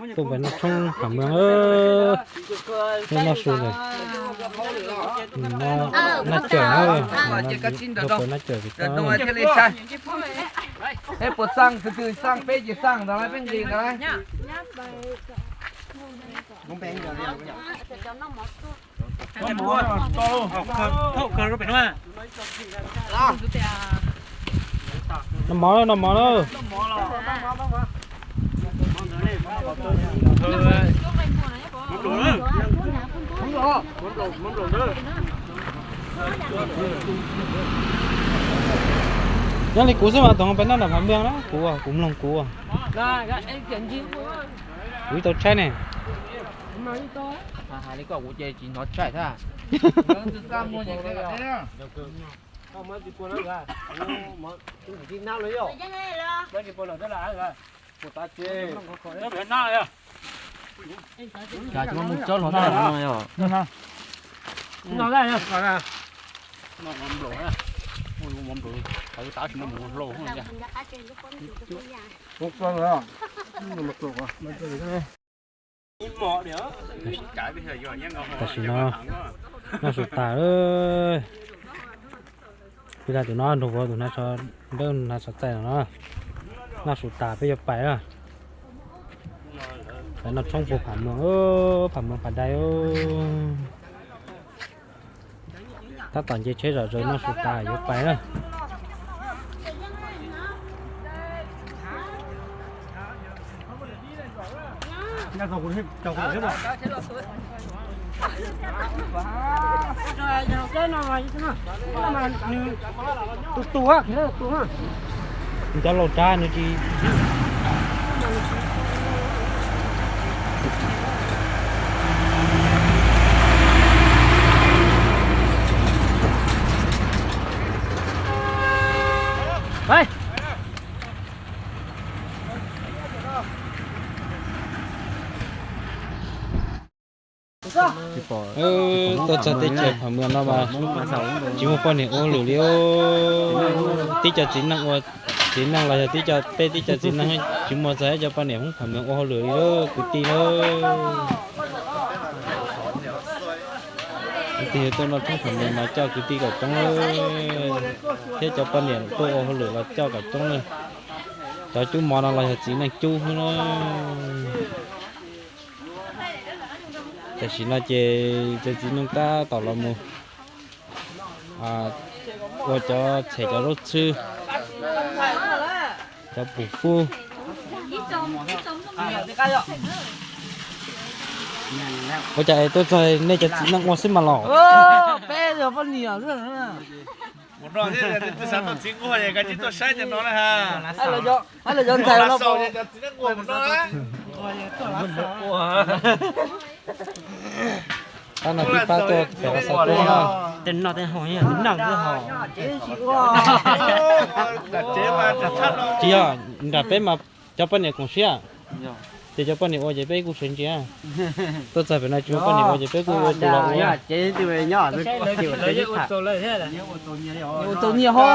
Tuaj pem noj tshoob Pham Meeg, noj su lawm. Noj cawm na, noj cawm. Peb puas xaj, tus twg xaj, peb ces xaj ntawd, peb nqis ntawd. Noj mov, noj mov na. Nyob li kuv xwb mas tau peb noj nram Pham Meeg na, kuv, kuv mloog kuv. Kuv ib tau tshaib ne. Hais li koj kuv ces tsis hnov tshaib thiab. Tam sim no noj su tas lawm. Peb tus no nrog kuv tus hnav tsho dawb hnav tsho txaij no na. Noj su tas peb yuav pais na. Pais noj tshoob puag Pham Meeg, Pham Meeg Pham Dai. Tab tom nce tsheb zom zaws noj su tas yuav pais na. Tus tus, cov laus rab nws tsis Tuaj txog teb chaws Pham Meeg no mas tsis muaj poj niam ua hauj lwm li. Tib co txiv neej ua, txiv neej los yog tib co, peb tib co txiv neej tsis muaj txog ib co poj niam Hmoob Pham Meeg ua hauj lwm li lawm kwv tij lawm. Kwv tij tuaj noj tshoob Pham Meeg mas coj kwv tij kom coob lawm, thiab cov poj niam tuaj ua hauj lwm los coj kom coob lawm. Cov cub mov no los yog txiv neej cub xwb na. Tam sim no ces cov txiv neej tab tom los mus ua cov txhem cov zaub txhwb, cov pum fub. Ua cas es tuaj txog nej cov txiv neej ua xwb mas los? Peb yog poj niam xwb. Mus no thiab, twb xav tau txiv nquag es kav tsij tuaj saib cov no na ha. Hab los cov ntxhais no, cov txiv neej nquag mus no. Pab no tib pab tuaj pem Lav Xaus tuaj no. Tej noj tej haus, tej noj tej haus. Tsis yog, nram peb mas cov poj niam koom siab, ces cov poj niam ua ces peb kuj sawv ntsia. Tuaj txog pem no tsis muaj poj niam ua ces peb kuj ua tus los ua. Ua tau nyias ho.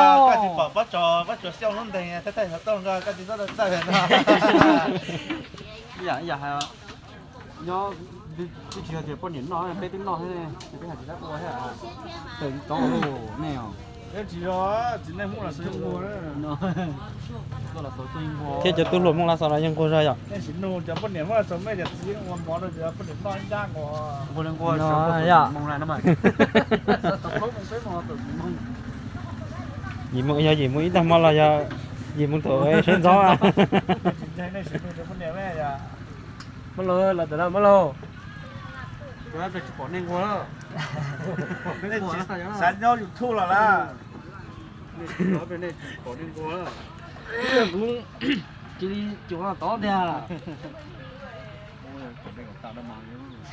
Nyob twb tsis yog tias poj niam noj, peb twb noj thiab, peb hais tias ua thiab. Tawm tau nej os. Tsis yog, txiv neej Hmoob Lav Xaus yeej ua. Thiab cov tub hluas Hmoob Lav Xaus no yeej nquag zog yom. Nej sim nug cov poj niam Hmoob Lav Xaus, mej cov txiv ua mov rau cov poj niam noj ib nrab nquag. Nquag li nquag, yog. Yim moo, yog yim moo ib tag hmo los yog yim moo thaum sawv ntxov. Mab laug, los tawm na mab laug. Tsis pom nej nquag. Xav nyob YouTube los lawm. Kuv cia li cuag tod tiag.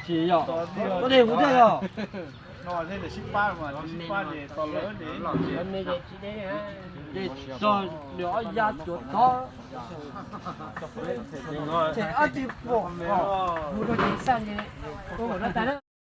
Tsis yog, koj dej kuv thiaj yog. Ces tso nws ob ya cuag tod. Ces ob tsis pom, mus rau ces xaj ces ua kom no tas na.